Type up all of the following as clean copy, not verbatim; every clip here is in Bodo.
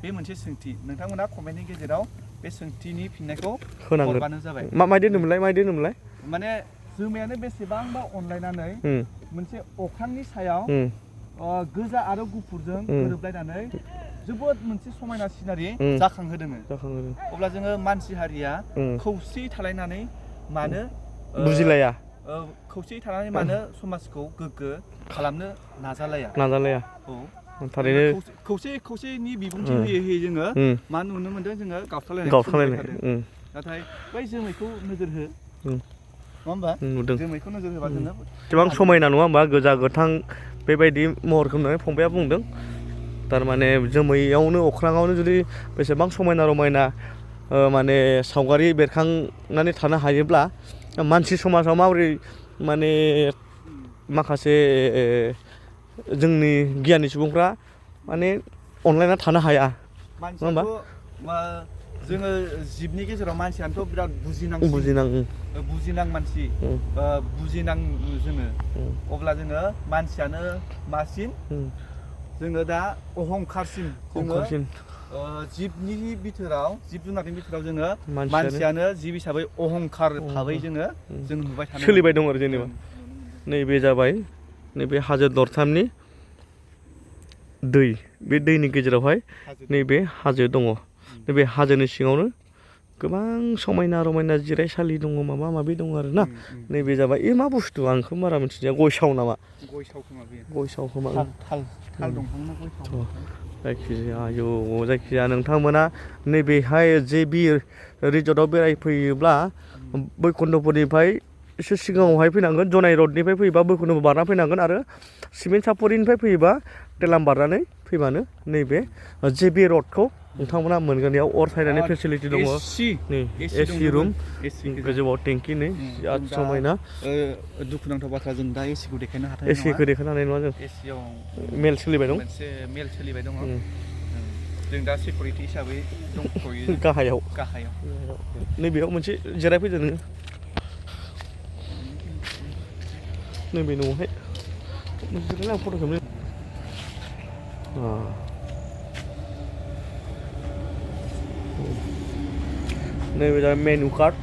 बे मोनसे सोंथि नोंथांमोना कमेन्टनि गेजेराव बे सोंथिनि फिननायखौ होनांगोन हरबानो जाबाय माबायदि होनोमोनलाय माने जोमैयानो बेसेबांबा अनलायनानै मोनसे अख्रांनि सायाव गोजा आरो गुफुरजों गोरोबलायनानै जोबोद मोनसे समायना सिनारि जाखांहोदों अब्ला जोङो मानसि हारिया खौसेयै थालायनानै मानो बुजिलाया खौसेयै थानानै मानो समाजखौ गोग्गो खालामनो नाजालाया औ थारैनो खौसेनि बिबुंथि होयै जोङो मा नुनो मोनदों जोङो गावस्रालायनाय नाथाय बै जोमैखौ नोजोर हो नङा होमबा जोमैखौ नोजोर होबा जोङो गोबां समायना नङा होमबा गोजा गोथां बेबायदि महरखौ होननानै फंबाया बुंदों थारमाने जोमैयावनो अख्राङावनो जुदि बेसेबां समायना रमायना माने सावगारि बेरखांनानै थानो हायोब्ला मानसि समाजाव माबोरै माने माखासे जोंनि गियानि सुबुंफ्रा माने अनलायना थानो हाया नङा होमबा जोङो जिबनि गेजेराव मानसियानोथ' बिराद बुजिनां मानसि बुजिनां जोङो अब्ला जोङो मानसियानो मासिन जोङो दा अहंखारसिन जिबनि बिथोराव जिब जुनारनि बिथोराव जोङो मानसियानो जिब हिसाबै अहंखार भाबै जों नुबाय थानो सोलिबाय दं आरो जेनेबा नैबे जाबाय नैबे हाजो दरथामनि दै बे दैनि गेजेरावहाय नैबे हाजो दङ नैबे हाजोनि सिङावनो गोबां समायना रमायना जिरायसालि दङ माबा माबि दङ आरो ना नैबे जाबाय ए मा बुस्थु आं बेखौ बारा मिथिया गय साव नामा गय साव खोमा जायखिजाया नोंथांमोना नैबेहाय जे बि रिजर्टआव बेरायफैयोब्ला बैकुन्ठपुरनिफ्राय एसे सिगाङावहाय फैनांगोन जनाइ रडनिफ्राय फैयोबा बैकुन्ठपुर बारना फैनांगोन आरो सिमेन्ट सापरिनिफ्राय फैयोबा तेलाम बारनानै फैबानो नैबे जे बि रडखौ नोंथांमोना मोनगोन बेयाव अर सायनानै फेसिलिटि दङ नै एसि रुम गोजौआव टेंकि नै बिराद समायना दुखुनांथाव बाथ्रा जों दा एसिखौ देखायनो हानाय नङा एसिखौ देखायनो हानाय नङा जों एसियाव मेल सोलिबाय दं मोनसे मेल सोलिबाय दङ जों दा सिकिउरिटि हिसाबै दंथ'यो गाहायाव नैबेयाव मोनसे जिरायफैदो नोङो नैबे न'आवहाय जिरायना फट' खेबनो नैबे जाबाय मेनु कार्ड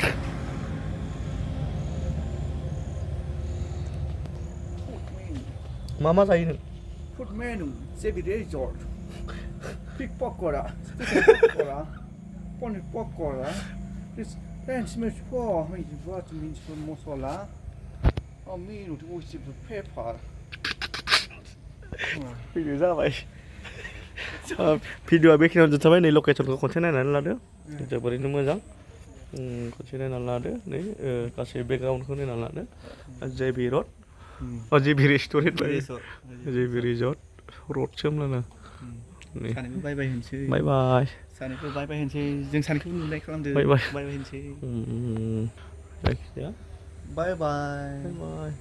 मा जायो नों फुड मेनु जेबि resort pig pakora, paneer pakora, French meat for what means for masala, meat with pepper. Video जाबाय भिडिअआ बेखिनियावनो जोबथाबाय नै लकेसनखौ खनसे नायनानै लादो जोबोरैनो मोजां खनसे नायनानै लादो नै गासै बेकग्राउन्डखौ नायनानै लादो जेबि रड जेबि रेस्टुरेन्ट जेबि रिजर्ट रडसो होमब्लाना सानैबो बाय बाय होनसै सानैबो बाय बाय होनसै जों सानैखौबो नुनाय खालामदो बाय बाय होनसै जायखिजाया बाय बाय